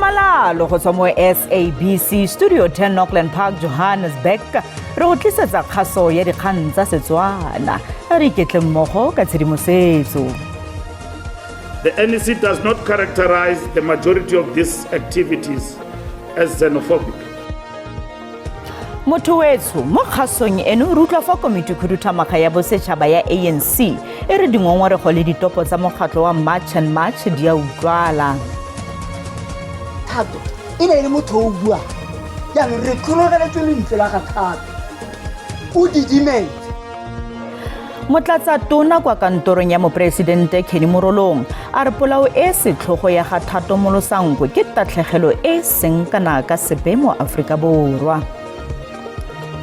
tlhamalalo go tswa mo SABC Studio 10 Auckland Park, Johannesburg, re go tlisetsa kgaso ya dikgang tsa Setswana. A re iketle mmogo ka tshedimosetso. The NEC does not characterize the majority of these activities as xenophobic. Motho wetsho, mo kgasong eno re utlwa fa komiti khuduthamaga ya bosetšhaba ya ANC e re dingongorego le ditopo tsa mokgatlho wa March and March di a utlwala. Thato e ne e le motho o buang. Jaanong re tlhologeletswe lentswe la ga Thato. O didimetse. Motlatsa tona kwa kantorong ya moporesidente Kenny Morolong a re polao e setlhogo ya ga Thato Molosankwe ke tatlhegelo e seng kana ka sepe mo Aforika Borwa.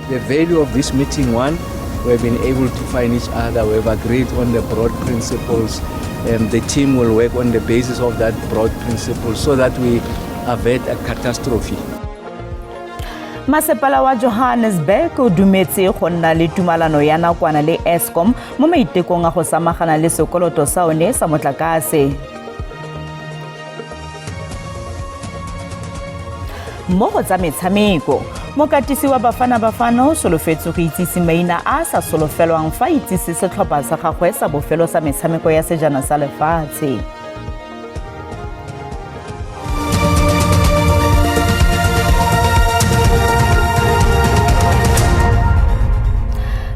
The value of this meeting, one, we have been able to find each other, we have agreed on the broad principles, and the team will work on the basis of that broad principle so that we avert a catastrophe. Masepala wa Johannesburg o dumetse go nna le tumalano ya nakwana le Eskom mo maitekong a go samagana le sekoloto sa one sa motlakase. Mo go tsa metshameko, mokatisi wa Bafana Bafana o solofetse go itsise maina a a sa solofelwang fa itsise setlhopha sa gagwe sa bofelo sa metshameko ya sejana sa lefatshe.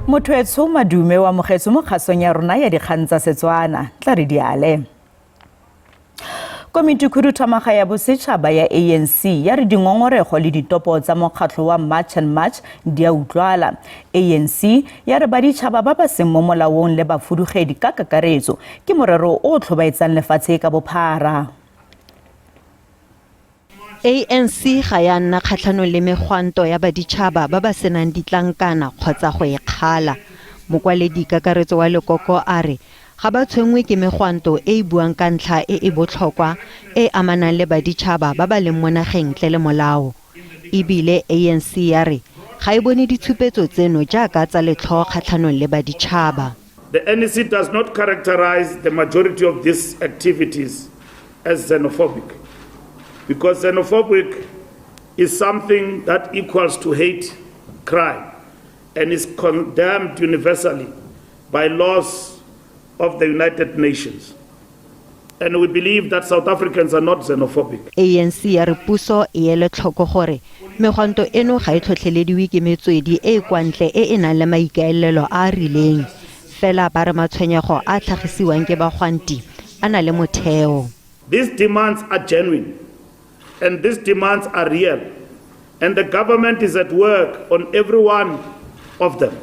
Motho etsho madume wa amogetswe mo kgasong ya rona ya dikgang tsa Setswana. Tla re diale. Komiti khuduthamaga ya bosetšhaba ya ANC ya re dingongorego le ditopo tsa mokgatlho wa March and March di a utlwala. ANC ya re baditšhaba ba ba seng mo molaong le bafudugedi ka kakaretso ke morero o o tlhobaetsang lefatshe ka bophara. ANC ga ya nna kgatlhanong le megwanto ya baditšhaba ba ba senang ditlankana kgotsa go e kgala. Mokwaledi kakaretso wa lekoko a re ga ba tshwenngwe ke megwanto e e buang ka ntlha e e botlhokwa e e amanang le baditšhaba ba ba leng mo nageng ntle le molao. E bile ANC ya re ga e bone ditshupetso tseno jaaka tsa letlhoo kgatlhanong le baditšhaba. The NEC does not characterize the majority of these activities as xenophobic, because xenophobic is something that equals to hate crime and is condemned universally by laws of the United Nations. And we believe that South Africans are not xenophobic. ANC ya re puso e ele tlhoko gore megwanto eno ga e tlhotlhelediwe ke metswedi e e kwa ntle e e nang le maikaelelo a a rileng. Fela ba re matshwenyego a a tlhagisiwang ke bagwanti a na le motheo. These demands are genuine and these demands are real, and the government is at work on every one of them.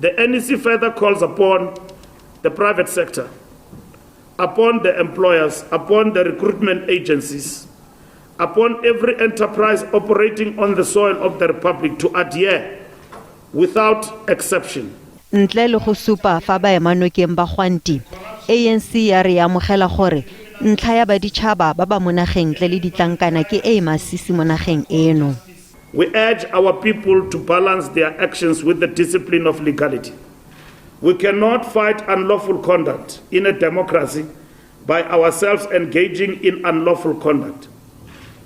The NEC further calls upon the private sector, upon the employers, upon the recruitment agencies, upon every enterprise operating on the soil of the Republic to adhere without exception. Ntle le go supa fa ba ema nokeng bagwanti, ANC ya re e amogela gore ntlha ya baditšhaba ba ba mo nageng ntle le ditlankana ke e e masisi mo nageng eno. We urge our people to balance their actions with the discipline of legality. We cannot fight unlawful conduct in a democracy by ourselves engaging in unlawful conduct.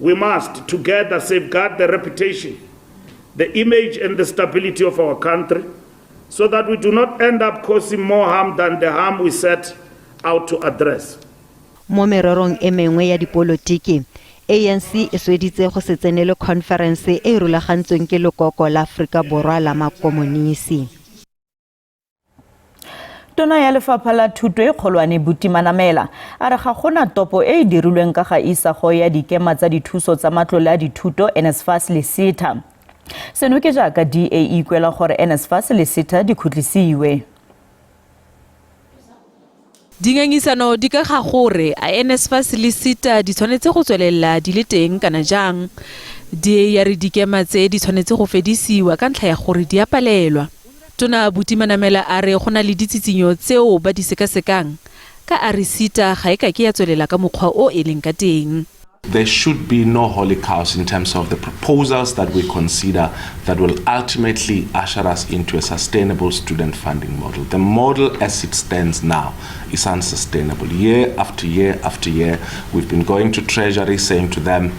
We must together safeguard the reputation, the image and the stability of our country so that we do not end up causing more harm than the harm we set out to address. Mo mererong e mengwe ya dipolotiki, ANC e sweditse go se tsenele khonferense e e rulagantsweng ke lekoko la Aforika Borwa la Makomonisi. Tona ya Lefapha la Thuto e Kgolwane Buti Manamela a re ga gona topo e e dirilweng ka ga isago ya dikema tsa dithuso tsa matlole a dithuto NSFAS le SETA. Seno ke jaaka DA e ikuela gore NSFAS le SETA di khutlisiwe. Dingangisano di ka ga gore a NSFAS le SETA di tshwanetse go tswelela di le teng kana jang. DA ya re dikema tse di tshwanetse go fedisiwa ka ntlha ya gore di a palelwa. Tona Buti Manamela a re go na le ditsitsinyo tseo ba di sekasekang ka a re SETA ga e kake ya tswelela ka mokgwa o e leng ka teng. There should be no holy cows in terms of the proposals that we consider that will ultimately usher us into a sustainable student funding model. The model as it stands now is unsustainable. Year after year after year, we've been going to Treasury saying to them,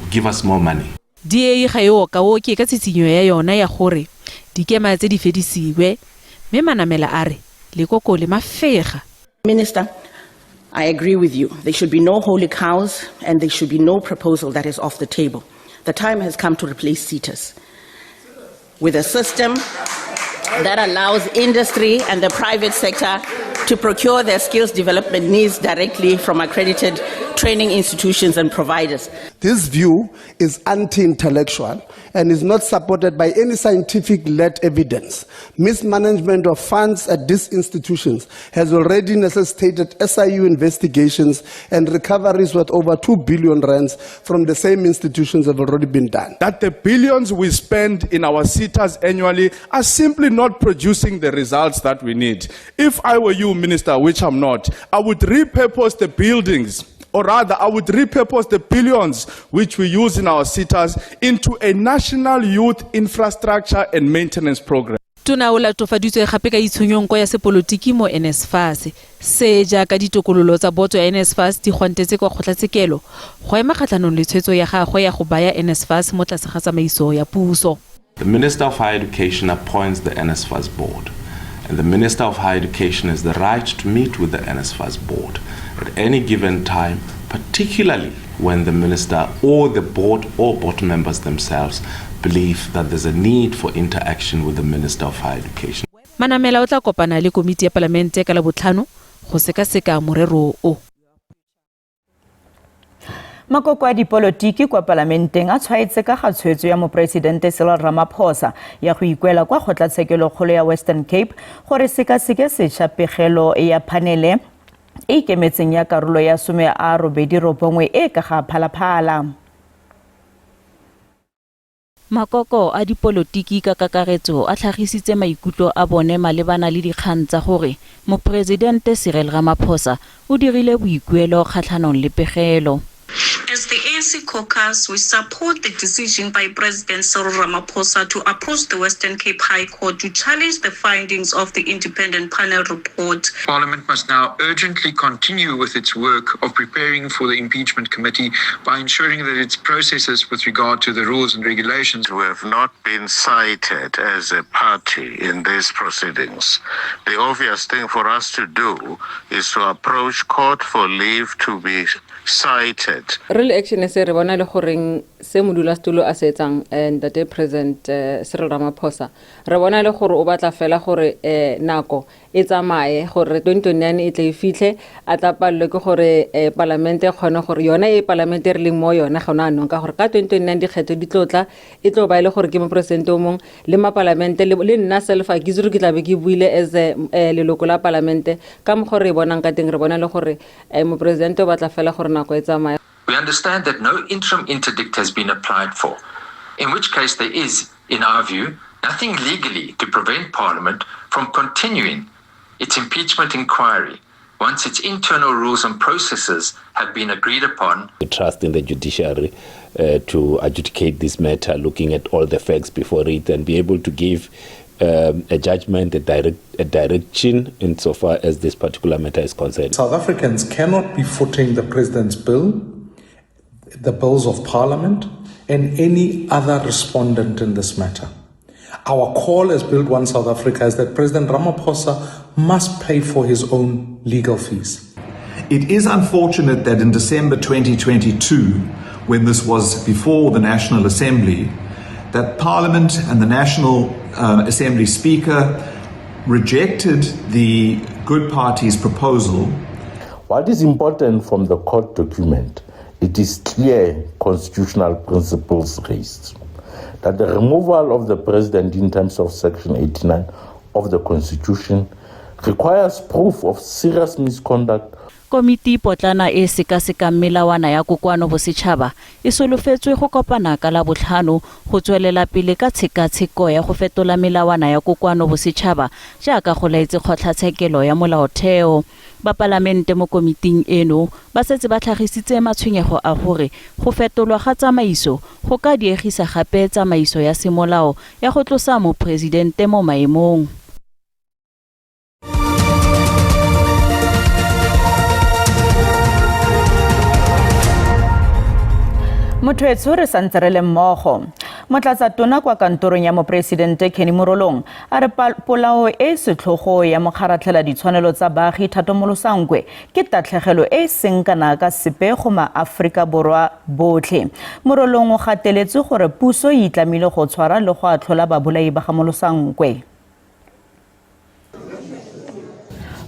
give us more money. DA ga e okaoke ka tshitshinyo ya yona ya gore dikema tse di fedisiwe, mme Manamela a re lekoko le mafega. Minister, I agree with you. There should be no holy cows and there should be no proposal that is off the table. The time has come to replace SETAs with a system that allows industry and the private sector to procure their skills development needs directly from accredited training institutions and providers. This view is anti-intellectual and is not supported by any scientific-led evidence. Mismanagement of funds at these institutions has already necessitated SIU investigations, and recoveries worth over 2 billion rands from the same institutions have already been done. That the billions we spend in our SETAs annually are simply not producing the results that we need. If I were you, Minister, which I'm not, I would repurpose the buildings, or rather, I would repurpose the billions which we use in our SETAs into a national youth infrastructure and maintenance program. Tona o latofaditswe gape ka itshunyo-nko ya sepolotiki mo NSFAS, se jaaka ditokololo tsa boto ya NSFAS di gwantetse kwa kgotlatshekelo go ema kgatlhanong le tshwetso ya gagwe ya go baya NSFAS mo tlase ga tsamaiso ya puso. The Minister of Higher Education appoints the NSFAS board, and the Minister of Higher Education has the right to meet with the NSFAS board at any given time, particularly when the minister or the board or board members themselves believe that there's a need for interaction with the Minister of Higher Education. Manamela o tla kopana le komiti ya palamente ka Labotlhano go sekaseka morero o. Makoko a dipolotiki kwa palamenteng a tshwaetse ka ga tshwetso ya moporesidente Cyril Ramaphosa ya go ikuela kwa kgotlatshekelokgolo ya Western Cape gore sekaseke setšha pegelo ya phanele e ikemetseng ya karolo ya 89 e ka ga Phalaphala. Makoko a dipolotiki ka kakaretso a tlhagisitse maikutlo a bone malebana le dikgang tsa gore moporesidente Cyril Ramaphosa o dirile boikuelo kgatlhanong le pegelo. As the ANC caucus, we support the decision by President Cyril Ramaphosa to approach the Western Cape High Court to challenge the findings of the independent panel report. Parliament must now urgently continue with its work of preparing for the impeachment committee by ensuring that its processes with regard to the rules and regulations. We have not been cited as a party in these proceedings. The obvious thing for us to do is to approach court for leave to be cited. Re le Action SA re bona le goreng se modulasetulo a se etsang, ntate President Cyril Ramaphosa, re bona le gore o batla fela gore nako e tsamaye gore 2029 e tle e fitlhe, a tla palelwe ke gore palamente e kgone gore yona e palamente re leng mo yona gona anong, ka gore ka 2029 dikgetho di tlo tla, e tlo ba e le gore ke moporesidente o mongwe le mapalamente le nna self ke itse gore ke tla be ke buile as leloko la palamente. Ka mokgwa re e bonang ka teng, re bona le gore moporesidente o batla fela gore nako e tsamaye. We understand that no interim interdict has been applied for, in which case there is, in our view, nothing legally to prevent Parliament from continuing its impeachment inquiry once its internal rules and processes have been agreed upon. We trust in the judiciary to adjudicate this matter, looking at all the facts before it, and be able to give a judgment, a direction insofar as this particular matter is concerned. South Africans cannot be footing the president's bill, the bills of parliament, and any other respondent in this matter. Our call as Build One South Africa is that President Ramaphosa must pay for his own legal fees. It is unfortunate that in December 2022, when this was before the National Assembly, that Parliament and the National Assembly Speaker rejected the Good Party's proposal. What is important from the court document, it is clear constitutional principles raised that the removal of the president in terms of Section 89 of the Constitution requires proof of serious misconduct. Komiti potlana e sekasekang melawana ya kokoano bosetšhaba e solofetswe go kopana ka Labotlhano go tswelela pele ka tshekatsheko ya go fetola melawana ya kokoano bosetšhaba jaaka go laetse kgotlatshekelo ya molaotheo. Bapalamente mo komiting eno ba setse ba tlhagisitse matshwenyego a gore go fetolwa ga tsamaiso go ka diegisa gape tsamaiso ya semolao ya go tlosa moporesidente mo maemong. Motho etsho re santse re le mmogo. Motlatsa-tona kwa kantorong ya moporesidente Kenny Morolong a re polao e setlhogo ya mokgaratlhela ditshwanelo tsa baagi Thato Molosankwe ke tatlhegelo e e seng kana ka sepe go maAforika Borwa botlhe. Morolong o gateletse gore puso e itlamile go tshwara le go atlhola babolai ba ga Molosankwe.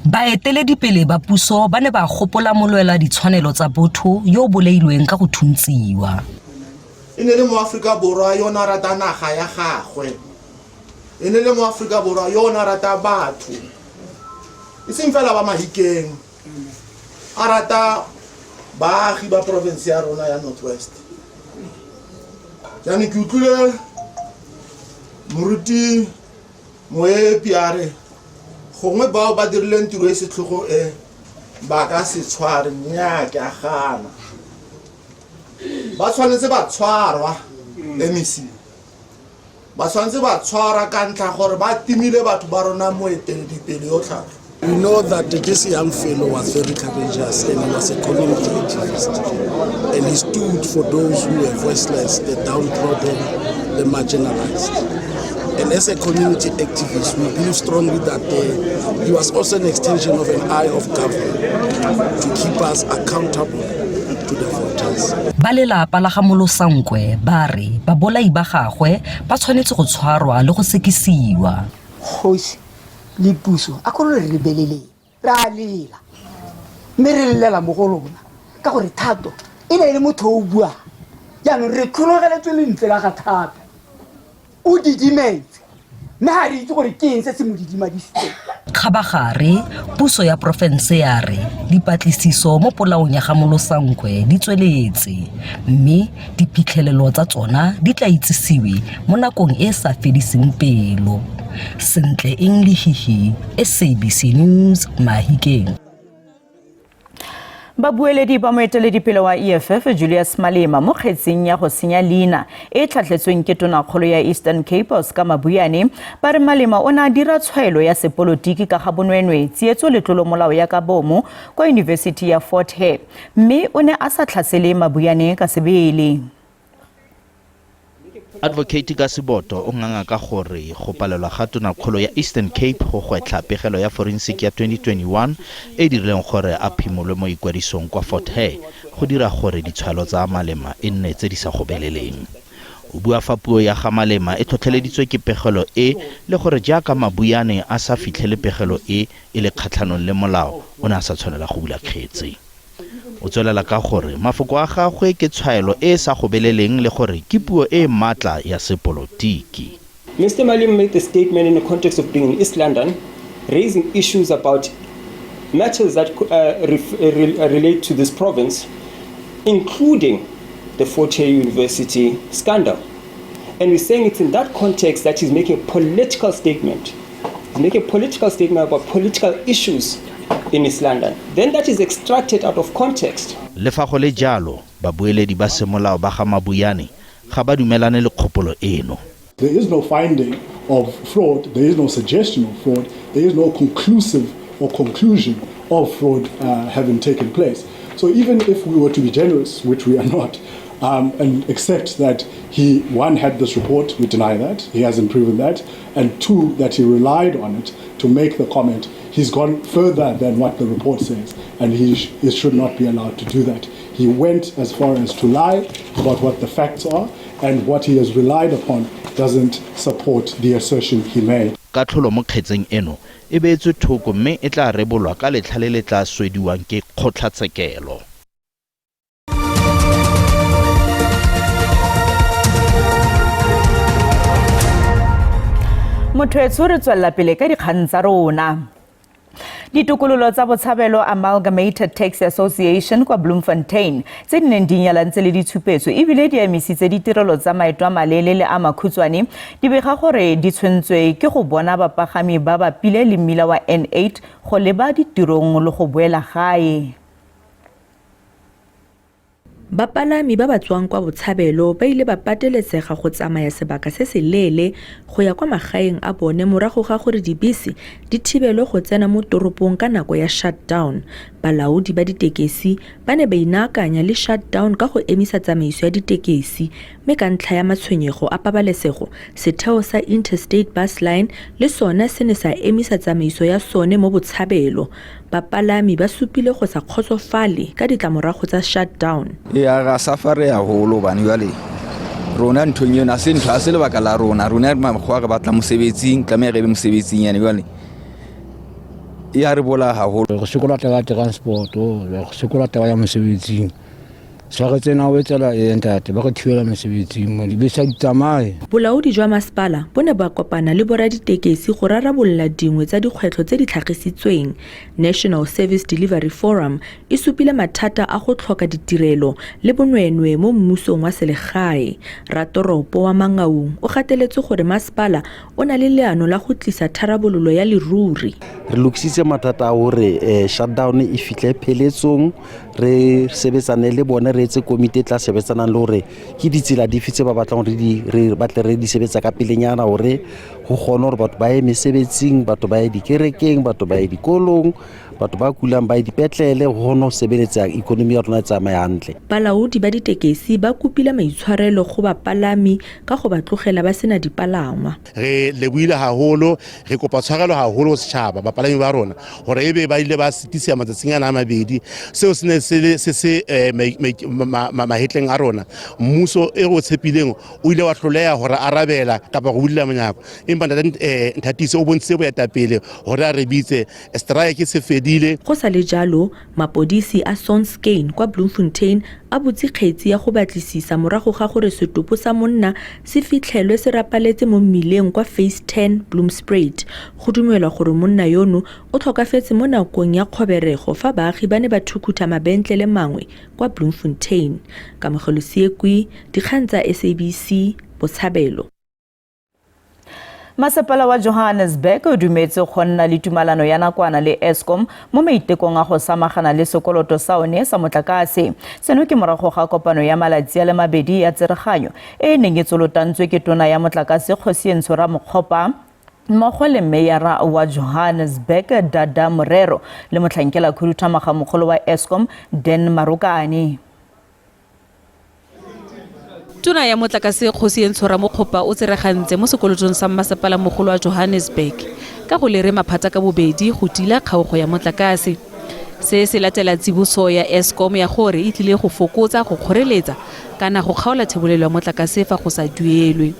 Baeteledipele ba puso ba ne ba gopola molwela ditshwanelo tsa botho yo o bolailweng ka go thuntsiwa. E ne le moAforika Borwa yo o ne a rata naga ya gagwe. E ne le moAforika Borwa yo o ne a rata batho, e seng fela ba Mahikeng, a rata baagi ba porofense ya rona ya North West. Jaanong ke utlwile moruti Moepi a re gongwe bao ba dirileng tiro e setlhogo e ba ka se tshware. Nnyaa, ke a gana. Ba tshwanetse ba tshwarwa, MEC. Ba tshwanetse ba tshwarwa ka ntlha gore ba timile batho ba rona moeteledipele yo tlhatlho. We know that this young fellow was very courageous and he was a community activist. And he stood for those who were voiceless, the downtrodden, the marginalized. And as a community activist, we believe strongly that he was also an extension of an eye of government to keep us accountable to the voters. Ba lelapa la ga Molosankwe ba re babolai ba gagwe ba tshwanetse go tshwarwa le go sekisiwa. Kgosi le puso a ko lo re lebeleleng, re a lela mme re lelela mo go lona ka gore Thato e ne e le motho o buang. Jaanong re tlhologeletswe lentswe la ga Thato, o didimetse mme ga re itse gore ke eng se se mo didimadisitseng. Kgabagare, puso ya porofense ya re dipatlisiso mo polaong ya ga Molosankwe di tsweletse mme diphitlhelelo tsa tsona di tla itsisiwe mo nakong e e sa fediseng pelo. Sentle eng lehihi, SABC News, Mahikeng. Babueledi ba moeteledipele wa EFF Julius Malema mo kgetsing ya go senya leina e tlhatlhetsweng ke tonakgolo ya Eastern Cape Oscar Mabuyane ba re Malema o ne a dira tshwaelo ya sepolotiki ka ga bonweenwee, tsietso le tlolomolao ya ka bomo kwa Yunibesithi ya Fort Hare mme o ne a sa tlhasele Mabuyane ka sebele. Advocate ka Seboto o nganga ka gore go palelwa ga tonakgolo ya Eastern Cape go gwetlha pegelo ya forensic ya 2021 e e dirileng gore a phimolwe mo ikwadisong kwa Fort Hare go dira gore ditshwaelo tsa Malema e nne tse di sa gobeleleng. O bua fa puo ya ga Malema e tlhotlheleditswe ke pegelo e le gore jaaka Mabuyane a sa fitlhele pegelo e e le kgatlhanong le molao o ne a sa tshwanela go bula kgetse. O tswelela ka gore mafoko a gagwe ke tshwaelo e e sa gobeleleng le gore ke puo e e maatla ya sepolotiki. Mr Malema made the statement in the context of being in East London, raising issues about matters that relate to this province, including the Fort Hare University scandal. And we're saying it's in that context that he's making a political statement. He's making a political statement about political issues in East London. Then that is extracted out of context. Le fa go le jalo, babueledi ba semolao ba ga Mabuyane ga ba dumelane le kgopolo eno. There is no finding of fraud, there is no suggestion of fraud, there is no conclusive or conclusion of fraud having taken place. So even if we were to be generous, which we are not, and accept that he, one, had this report, we deny that, he hasn't proven that, and two, that he relied on it to make the comment, he's gone further than what the report says, and he should not be allowed to do that. He went as far as to lie about what the facts are, and what he has relied upon doesn't support the assertion he made. Katlholo mo kgetseng eno e beetswe thoko mme e tla rebolwa ka letlha le le tla swediwang ke kgotlatshekelo. Motho etsho re tswelela pele ka dikgang tsa rona. Ditokololo tsa Botshabelo Amalgamated Taxi Association kwa Bloemfontein tse di neng di nyalantse le ditshupetso ebile di emisitse ditirelo tsa maeto a maleele le a makhutshwane di bega gore di tshwentswe ke go bona bapagami ba bapile le mmila wa N8 go leba ditirong le go boela gae. Bapalami ba ba tswang kwa Botshabelo ba ile ba pateletsega go tsamaya sebaka se se leele go ya kwa magaeng a bone morago ga gore dibese di thibelwe go tsena mo toropong ka nako ya shutdown. Balaodi ba ditekesi ba ne ba inaakanya le shutdown ka go emisa tsamaiso ya ditekesi, mme ka ntlha ya matshwenyego a pabalesego, setheo sa Interstate Bus Line le sone se ne sa emisa tsamaiso ya sone mo Botshabelo. Bapalami ba supile go sa kgotsofale ka ditlamorago tsa shutdown. E a ra safare haholo hobane jwale rona nthong eno ha se ntho, ha se lebaka la rona. Rona re makgowa re batla mosebetsing, tlameha re be mosebetsing yane jwale e a re bolaya haholo. Re sokola taba ya transport, re sokola taba ya mosebetsing. Tshware tsena o etsela e ntate ba re thibela mesebetsing mo dibese ha di tsamaye. Bolaodi jwa masepala bo ne ba kopana le boraditekesi go rarabolola dingwe tsa dikgwetlho tse di tlhagisitsweng. National Service Delivery Forum e supile mathata a go tlhoka ditirelo le bonweenwee mo mmusong wa selegae. Ratoropo wa Mangaung o gateletse gore masepala o na le leano la go tlisa tharabololo ya leruri. Re lokisitse mathata a hore shutdown e fihle pheletsong, re sebetsane le bone, re etse komiti e tla sebetsanang le hore ke ditsela dife tse ba batlang hore re batle re di sebetsa ka pelenyana hore ho kgone hore batho ba ye mesebetsing, batho ba ye dikerekeng, batho ba ye dikolong, batho ba kulang ba ye dipetlele, ho kgone ho sebeletsa economy ya rona e tsamaye hantle. Balaodi ba ditekesi ba kopile maitshwarelo go bapalami ka go ba tlogela ba sena dipalangwa. Re lebohile haholo, re kopa tshwarelo haholo ho setjhaba, bapalami ba rona, hore ebe ba ile ba sitisiwa matsatsing ana a mabedi. Seo se ne se le, se se, mahetleng a rona. Mmuso e re o tshepileng o ile wa hloleha hore arabela kapa go bulela monyako, empa ntate Nthatisi o bontshitse boetapele hore a re bitse. Strike se fedile. Go sa le jalo, mapodisi a Sonskane kwa Bloemfontein a butse kgetsi ya go batlisisa morago ga gore setopo sa monna se fitlhelwe se rapaletse mo mmileng kwa Phase 10 Bloemspruit. Go dumelwa gore monna yono o tlhokafetse mo nakong ya kgoberego fa baagi ba ne ba thukhutha mabentlele mangwe kwa Bloemfontein. Kamogelo Seekwi, dikgang tsa SABC, Botshabelo. Masepala wa Johannesburg o dumetse go nna le tumalano ya nakwana le Eskom mo maitekong a go samagana le sekoloto sa one sa motlakase. Seno ke morago ga kopano ya malatsi a le mabedi ya tsereganyo e e neng e tsolotantswe ke tona ya motlakase Kgosientsho Ramokgopa mmogo le meyara wa Johannesburg Dada Morero le motlhankela khuduthamaga mogolo wa Eskom Dan Marokane. Tona ya motlakase Kgosientsho Ramokgopa o tseregantse mo sekolotong sa mmasepala mogolo wa Johannesburg ka go lere maphata ka bobedi go tila kgaogo ya motlakase. Se se latela tsiboso ya Eskom ya gore e tlile go fokotsa go kgoreletsa kana go kgaola thebolelo ya motlakase fa go sa duelwe.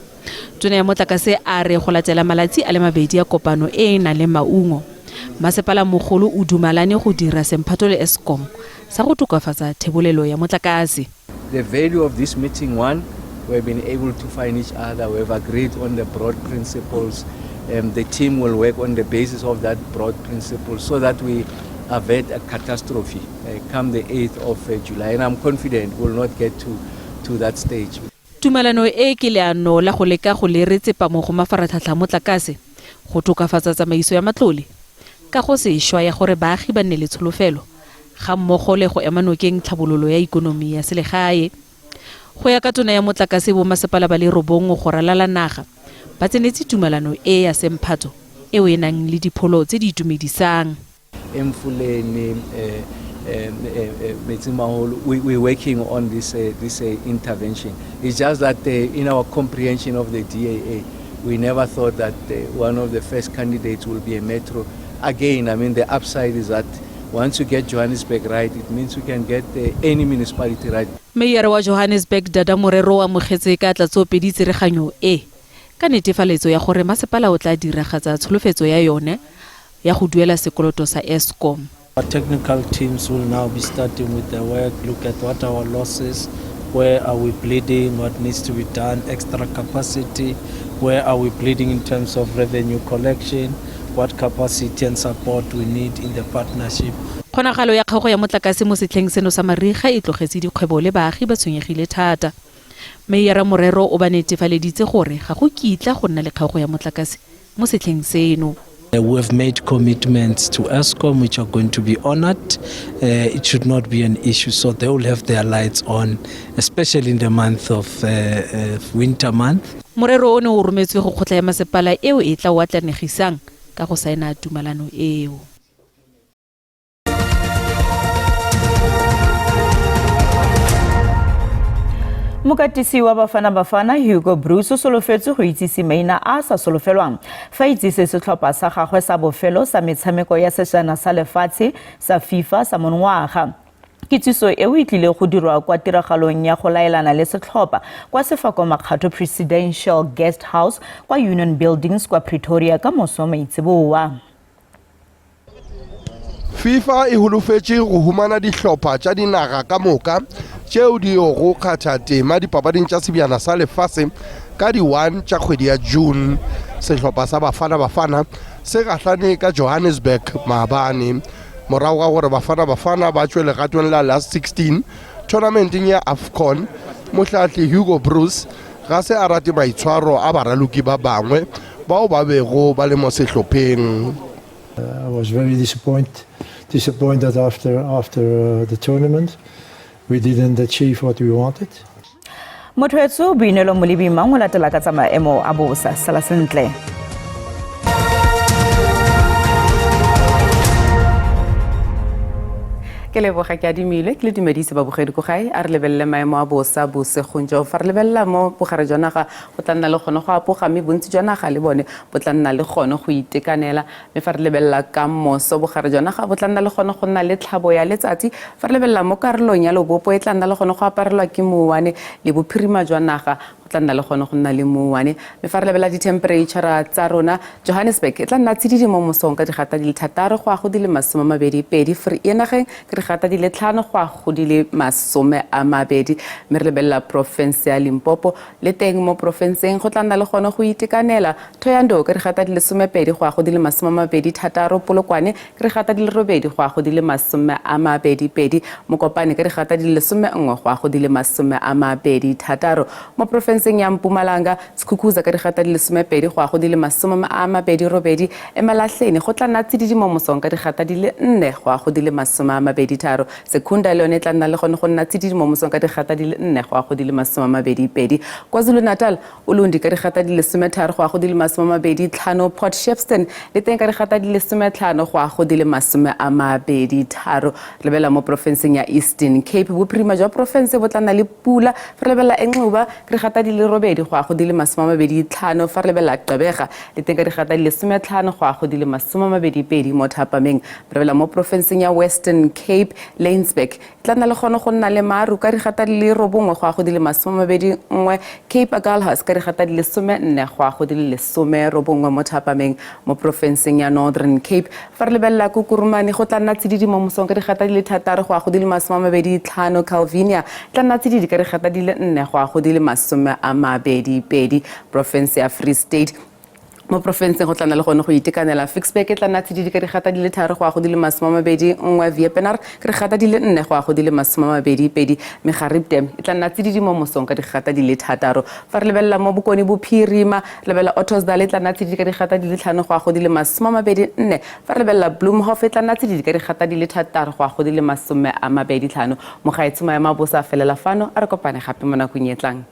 Tona ya motlakase a re go latela malatsi a le mabedi a kopano e e nang le maungo, masepala mogolo o dumalane go dira semphato le Eskom sa go tokafatsa thebolelo ya motlakase. The value of this meeting, one, we have been able to find each other, we have agreed on the broad principles. The team will work on the basis of that broad principle so that we avert a catastrophe come the 8th of July. And I'm confident we'll not get to that stage. Tumalano e ke leano la go leka go lere tsepamo go mafaratlhatlha motlakase go tokafatsa tsamaiso ya matlole ka go sešwa ya gore baagi ba nne le tsholofelo ga mmogo le go ema nokeng tlhabololo ya ikonomi ya selegae. Go ya ka tona ya motlakase, bomasepala ba le 9 go ralala naga ba tsenetse tumalano e ya semphato eo e nang le dipholo tse di itumedisang. Emfuleni, Metsimaholo, we're working on this intervention. It's just that in our comprehension of the DAA, we never thought that one of the first candidates will be a metro. Again, the upside is that once you get Johannesburg right, it means you can get any municipality right. Mayor wa Johannesburg Dada Morero o amogetse ka tlatsopedi tsereganyo e ka netefaletso ya gore masepala o tla diragatsa tsholofetso ya yone ya go duela sekoloto sa Eskom. Our technical teams will now be starting with their work, look at what our losses, where are we bleeding, what needs to be done, extra capacity, where are we bleeding in terms of revenue collection, what capacity and support we need in the partnership. Kgonagalo ya kgaogo ya motlakase mo setlheng seno sa mariga e tlogetse dikgwebo le baagi ba tshwenyegile thata. Meyara Morero o ba netefaleditse gore ga go kitla go nna le kgaogo ya motlakase mo setlheng seno. We have made commitments to Eskom which are going to be honored. It should not be an issue, so they will have their lights on, especially in the month of winter month. Morero o ne o rometswe go kgotla ya masepala eo e tla o atlanegisang ka go saena tumalano eo. Mokatisi wa Bafana Bafana Hugo Broos o solofetse go itsise maina a a sa solofelwang fa itsise setlhopha sa gagwe sa bofelo sa metshameko ya sejana sa lefatshe sa FIFA sa monongwaga. Kitsiso eo e tlile go dirwa kwa tiragalong ya go laelana le setlhopha kwa Sefako Makgatho Presidential Guest House kwa Union Buildings kwa Pretoria ka moso maitseboa. FIFA e holofetše go humana dihlopha tša dinaga ka moka tšeo di yogo kgatha tema dipapading tša sebjana sa lefase ka di-1 tša kgwedi ya June. Sehlopha sa Bafana Bafana se gahlane ka Johannesburg maabane morago ga gore Bafana Bafana ba tšwe legatong la last 16 tournamenteng ya AFCON. Mohlahli Hugo Broos ga se a rate maitshwaro a baraloki ba bangwe bao ba bego ba le mo sehlopheng. I was very disappointed after the tournament. We didn't achieve what we wanted. Motho etsho Boineelo Molebi mang o latela ka tsa maemo a bosa. Sala sentle. Ke leboga ke adimile ke le dumedise babogedi ko gae a re lebelele maemo a bosa bosegong jo fa re lebelela mo bogare jwa naga go tla nna le gone go apoga mme bontsi jwa naga le bone bo tla nna le gone go itekanela mme fa re lebelela ka moso bogare jwa naga bo tla nna le gone go nna le tlhabo ya letsatsi fa re lebelela mo karolong ya lobopo e tla nna le gone go aparelwa ke mouwane le bophirima jwa naga go tla nna le gone go nna le mouwane mme fa re lebelela di-temperature tsa rona Johannesburg e tla nna tsididi mo mosong ka digata di le 6 go ya go di le 22 Vereeniging ke digata di le 5 go ya go di le 20 mme re lebelela porofense ya Limpopo le teng mo porofenseng go tla nna le gone go itekanela Thohoyandou ka digata di le 12 go ya go di le 26 Polokwane ke digata di le 8 go ya go di le 22 Mokopane ka digata di le 11 go ya go di le 26 mo porofenseng ya Mpumalanga Skukuza ka digata di le 12 go ya go di le 28 Emalahleni go tla nna tsididi mo mosong ka digata di le 4 go ya go di le 23 Secunda le yone e tla nna le gone go nna tsididi mo mosong ka digata di le 4 go ya go di le 22 KwaZulu-Natal Ulundi ka digata di le 13 go ya go di le 25 Port Shepstone le teng ka digata di le 15 go ya go di le 23 lebela mo porofenseng ya Eastern Cape bophirima jwa porofense bo tla nna le pula fa re lebelela Enxuba ke digata di le 8 go ya go di le 25 fa re lebelela Gqeberha le teng ka digata di le 15 go ya go di le 22 mo thapameng re lebelela mo porofenseng ya Western Cape Laingsburg e tla nna le gone go nna le maru ka digata di le 9 go ya go di le 21 Cape Agulhas ka digata di le 14 go ya go di le 19 mo thapameng mo porofenseng ya Northern Cape fa re lebelela ko Kurumane go tla nna tsididi mo mosong ka digata di le 6 go ya go di le 25 Calvinia tla nna tsididi ka digata di le 4 go ya go di le 22 porofense ya Free State mo porofenseng go tla nna le gone go itekanela Ficksburg e tla nna tsididi ka digata di le 3 go ya go di le 21 Wepener ke digata di le 4 go ya go di le 22 Megarib Dam e tla nna tsididi mo mosong ka digata di le 6 fa re lebelela mo Bokone Bophirima re lebelela Ottosdal e tla nna tsididi ka digata di le 5 go ya go di le 24 fa re lebelela Bloemhof e tla nna tsididi ka digata di le 6 go ya go di le 25 mogaetsho maemo a bosa a felela fano a re kopane gape mo nakong e tlang.